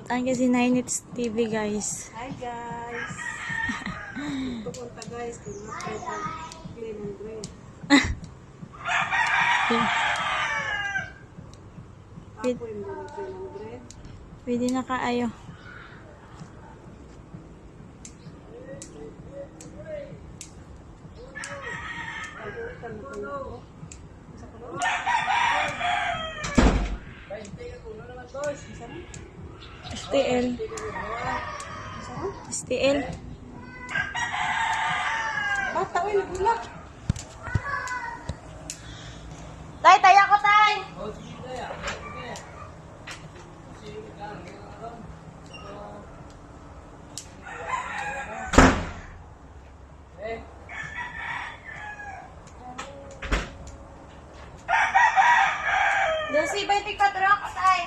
Ang kasi 9 TV, guys. Hi guys! Pupunta guys, kung clean and green. Pwede, Ako yung clean and green. Pwede na kaayo. Pag-utan na kayo ako. Isa ko na. Isa na? STL. Isa na? STL. Bata, uy, nagulak. Tay, taya ko, tay! Dosi, 24 ako, tay.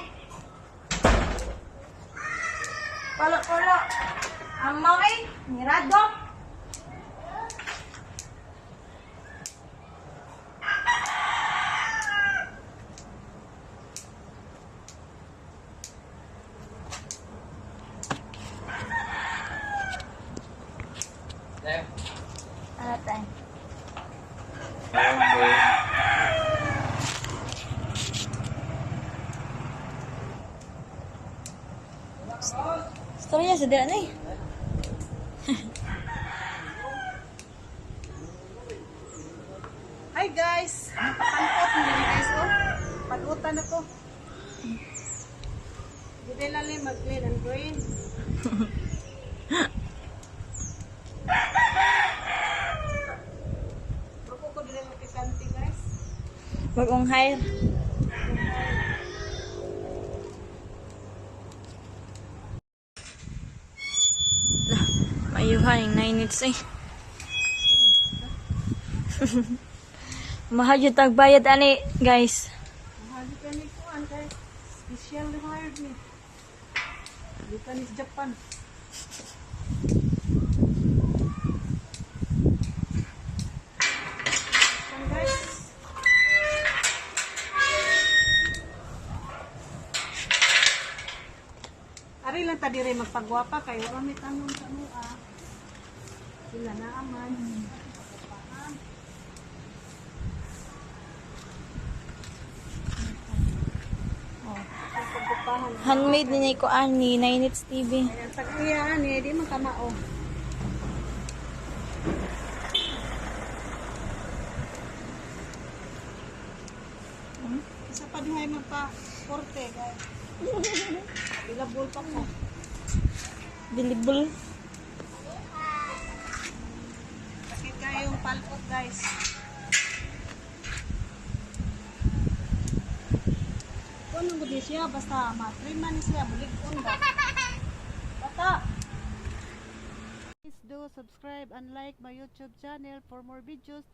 Palo-palo. Amaw eh. Mirado. Ano, tay? Okay. Storya sa dyan eh. Hi guys! Napakantot mo rin guys, oh. Palutan ako. Hindi lang mag-clean and green. Ako ko dili mapikanti guys. Bagong hire. Lah, mayuhan yung 9 minutes eh. Mahal yung tagbayad ani, guys. Mahal ka ni kuan kay special hired ni. Dito ni sa Japan. Japan, guys. Ari lang ta dire magpagwapa kay wala may tanong sa mua. Sila na aman. Pagwapahan. Pagwapahan. Handmade ni ko ani, 9 minutes TV. Ayan, tag-iya ani, di man kamao. Isa pa dihay magpa korte guys. Available pa ko. Available. Sakit kayong palpot guys. Kung anong gudi siya, basta matrima ni siya, bulig-on ba? Bata! Please do subscribe and like my YouTube channel for more videos.